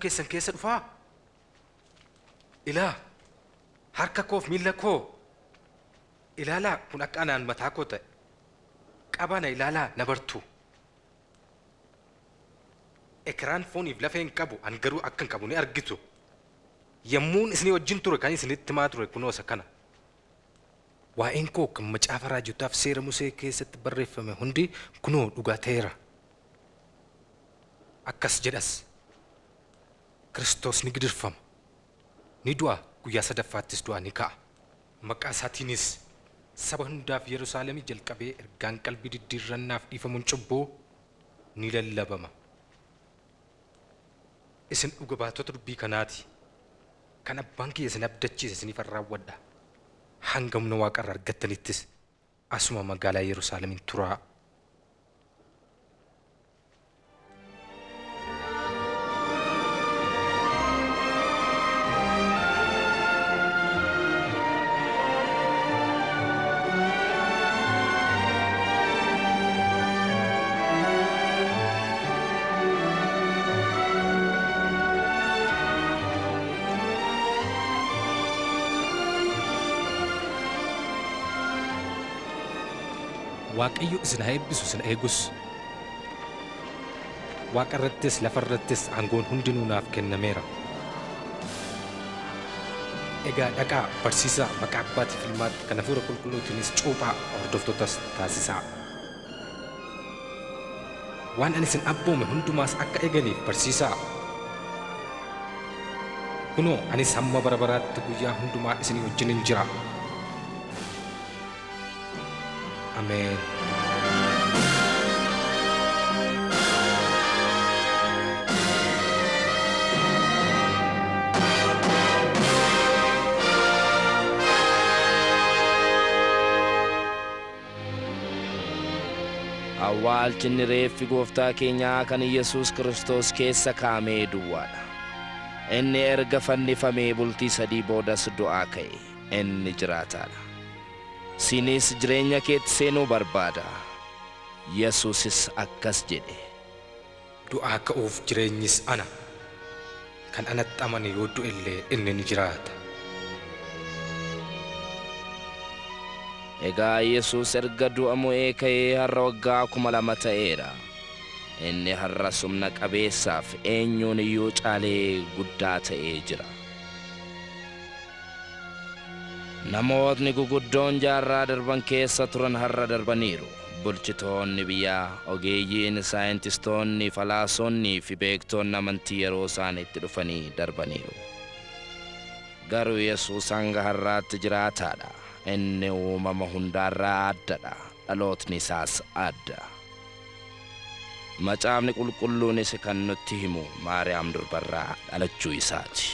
Keessan keessa dhufaa? Ilaa, harka koof miilla koo. Ilaalaa kun akka anaan mataa koo ta'e. Qabaa na ilaalaa na bartu. Ekeraan fooniif lafee hin qabu, an garuu akka hin qabu ni argitu. Yommuun isinii wajjin ture kan isinitti himaa ture kunoo isa kana. Waa'een koo kan macaafa raajotaaf seera Musee keessatti barreeffame hundi kunoo dhugaa ta'eera. Akkas jedhas. Kiristoos ni gidirfama. Ni du'a guyyaa sadaffaattis du'aa ni ka'a. Maqaa isaatiinis saba hundaaf Yerusaalemii jalqabee ergaan qalbii diddiirrannaaf dhiifamuun cubbuu ni lallabama. Isin dhuga baatota dubbii kanaati. Kan abbaan kiyya isin abdachiise isiniifan raawwadha. Hanga humna waaqarraa argattanittis asuma magaalaa Yerusaalemiin turaa. Waaqayyo isin haa eebbisu isin eegus. Waaqa irrattis lafa irrattis aangoon hundinuu naaf kennameera. Egaa dhaqaa barsiisaa maqaa abbaatiif ilmaatti kan hafuura qulqulluutiinis cuuphaa hordoftootas taasisaa. Waan ani isin abboome hundumaas akka eeganiif barsiisaa. Kunoo anis hamma bara baraatti guyyaa hundumaa isinii wajjinin jira. Ameen. Awwaalchinni reeffi gooftaa keenyaa kan Yesuus Kiristoos keessa kaa'amee duwwaadha. Inni erga fannifamee bultii sadii boodas du'aa ka'e. Inni jiraataadha. Sinis jireenya keetti seenuu barbaada. Yesuusis akkas jedhe. Du'aa ka'uuf jireenyis ana. Kan anatti amane yoo du'e illee inni ni jiraata. Egaa Yesuus erga du'a mo'ee ka'ee har'a waggaa 2000 ta'eera. Inni har'a humna qabeessaaf eenyuun iyyuu caalee guddaa ta'ee jira. Namootni guguddoon jaarraa darban keessa turan har'a darbaniiru. Bulchitoonni biyyaa, ogeeyyiin, saayintistoonni, falaasonnii fi beektoonni amantii yeroo isaaniitti dhufanii darbaniiru. Garuu Yesuus hanga har'aatti jiraataadha. Inni uumama hundaarraa addadha. Dhalootni isaas adda. Macaafni qulqulluunis kan nutti himu Maariyaam durbarraa dhalachuu isaati.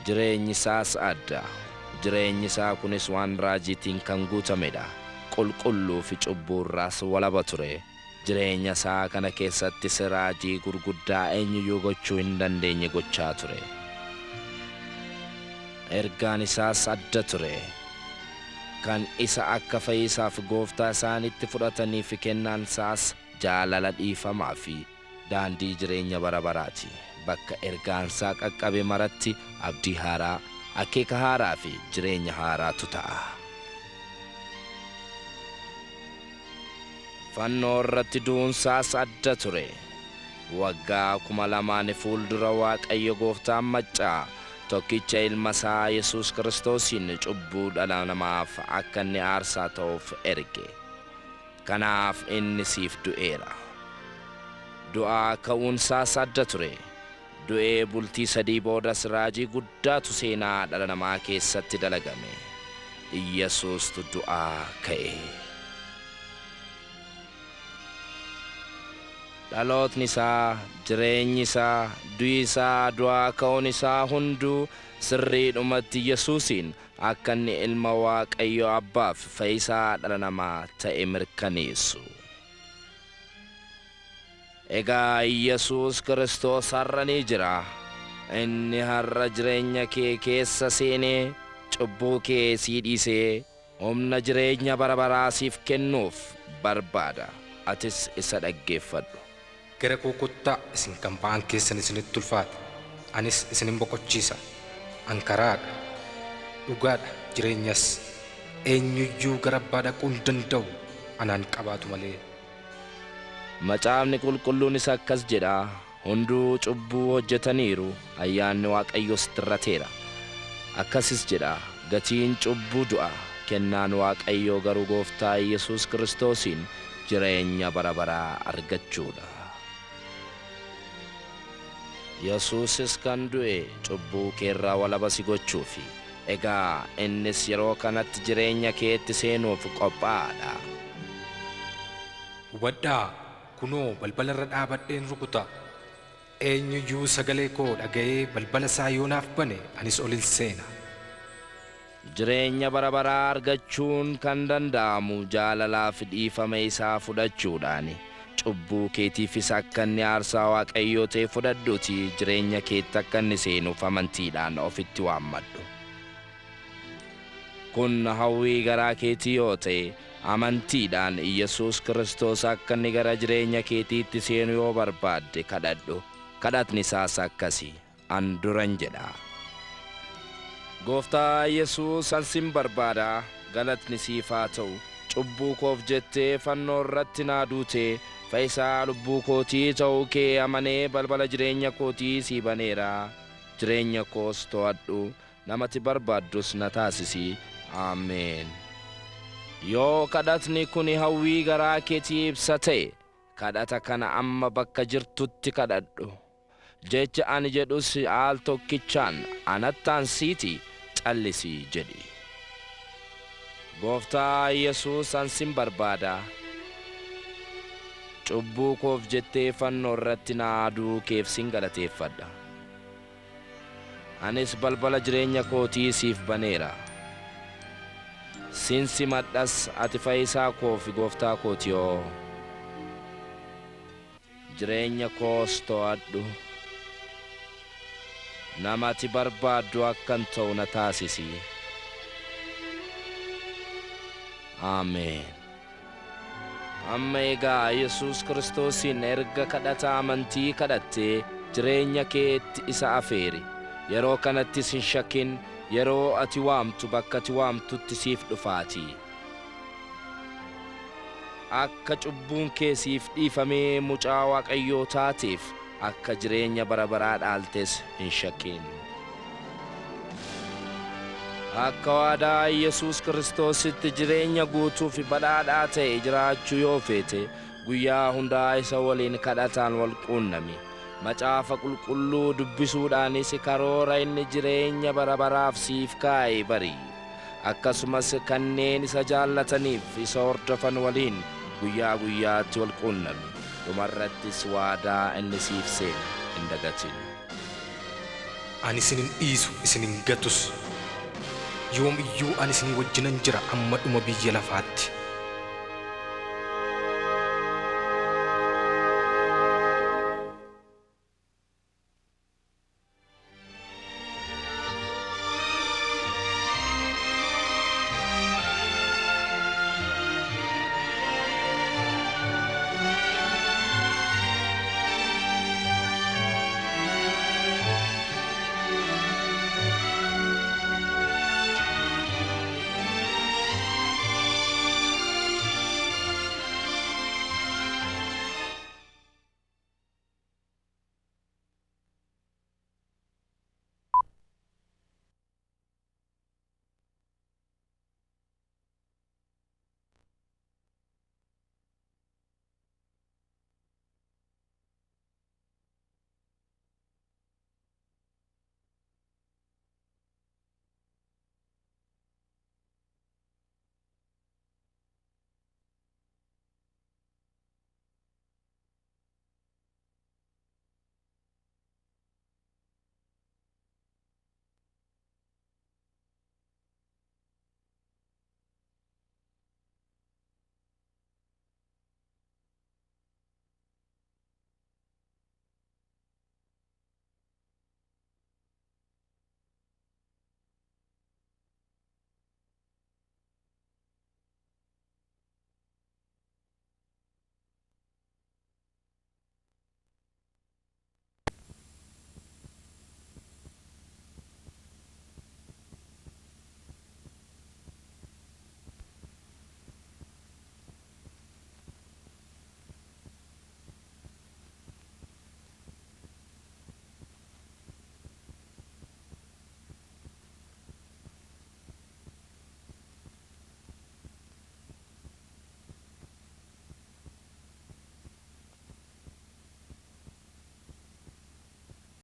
Jireenyi isaas adda. Jireenyi isaa kunis waan raajiitiin kan guutamedha. Qulqulluu fi cubbuurraas walaba ture. Jireenya isaa kana keessattis raajii gurguddaa eenyuyyuu gochuu hin dandeenye gochaa ture. Ergaan isaas adda ture. Kan isa akka fayyisaaf gooftaa isaanitti fudhatanii fi kennaan isaas jaalala dhiifamaa fi daandii jireenya bara baraati. Bakka ergaan isaa qaqqabe maratti abdii haaraa, akeeka haaraa fi jireenya haaraatu ta'a. Fannoo irratti du'uunsaas adda ture. Waggaa 2000 fuuldura Waaqayyo gooftaan maccaa tokkicha ilma isaa Yesuus Kiristoosiin cubbuu dhala namaaf akka inni aarsaa ta'uuf erge. Kanaaf inni siif du'eera. Du'aa ka'uunsaas adda ture. Du'ee bultii sadii boodas raajii guddaatu seenaa dhala namaa keessatti dalagame. Yesuustu du'aa ka'e. Dhalootni isaa, jireenyi isaa, du'i isaa, du'aa ka'uun isaa hunduu sirriidhumatti Yesuusiin akka inni ilma Waaqayyo Abbaaf fayyisaa dhala namaa ta'e mirkaneessu. Egaa Yesuus Kiristoos har'a ni jira. Inni har'a jireenya kee keessa seenee cubbuu kee sii dhiisee humna jireenya bara baraa siif kennuuf barbaada. Atis isa dhaggeeffadhu. Gara koo kottaa isin kan ba'aan keessan isinitti ulfaate. Anis isinin boqochiisa. An karaadha. Dhugaadha jireenyas. Eenyuyyuu gara abbaa dhaquu hin danda'u anaan qabaatu malee. Macaafni qulqulluunis akkas jedha. Hunduu cubbuu hojjetaniiru, ayyaanni Waaqayyoos tirrateera. Akkasis jedha, gatiin cubbuu du'a, kennaan Waaqayyoo garuu gooftaa Yesuus Kiristoosiin jireenya bara baraa argachuudha. Yesuusis kan du'e cubbuu keerraa walaba si gochuufi. Egaa innis yeroo kanatti jireenya keetti seenuuf qophaa'aadha. Hubadhaa kunoo balbala irra dhaabadheen rukuta. Eenyuyyuu sagalee koo dhaga'ee balbala isaa yoo naaf bane anis ol hin seena. Jireenya bara baraa argachuun kan danda'amu jaalalaa fi dhiifama isaa fudhachuudhaani. Cubbuu keetiifis akka inni aarsaa Waaqayyoo ta'e fudhadhuuti jireenya keetti akka inni seenuuf amantiidhaan ofitti waammadhu. Kun hawwii garaa keetii yoo ta'e amantiidhaan Yesuus Kiristoos akka inni gara jireenya keetiitti seenu yoo barbaadde kadhadhu. Kadhatni isaas akkasi an duran jedha. Gooftaa Yesuus an sin barbaada galatni siif haa ta'u. Cubbuu koof jettee fannoo irratti naa duute fayyisaa lubbuu kootii ta'uu kee amanee balbala jireenya kootii sii baneera. Jireenya koos to'adhu namati barbaaddus na taasisi. Ameen. Yoo kadhatni kun hawwii garaa keetii ibsa ta'e kadhata kana amma bakka jirtutti kadhadhu. Jecha ani jedhus al tokkichaan anattaan siiti callisii jedhi. Gooftaa Yesuus an sin barbaada. Cubbuu koof jettee fannoo irratti naa du'uu keef sin galateeffadha. Anis balbala jireenya kootii siif baneera. Sin simadhas ati fayyisaa koo fi gooftaa kootiyoo. Jireenya koos to'adhu. Nama ati barbaaddu akkan ta'u na taasisi. Ameen. Amma egaa Yesuus Kiristoosiin erga kadhata amantii kadhattee jireenya keetti isa afeeri. Yeroo kanattis hin shakkin yeroo ati waamtu bakka ati waamtutti siif dhufaatii. Akka cubbuun kee siif dhiifamee mucaa Waaqayyoo taateef akka jireenya bara baraa dhaaltes hin shakkin. Akka waadaa Yesuus Kiristoositti jireenya guutuu fi badhaadhaa ta'e jiraachuu yoo feete guyyaa hundaa isa waliin kadhataan wal quunnami. Macaafa qulqulluu dubbisuudhaanis karoora inni jireenya bara baraaf siif kaa'e bari. Akkasumas kanneen isa jaallataniif isa hordofan waliin guyyaa guyyaatti wal quunnami. Dhumarrattis waadaa inni siif seene hin dagatin. Ani isin hin dhiisu isin hin gatus. Yoom iyyuu ani isinii wajjinan jira amma dhuma biyya lafaatti.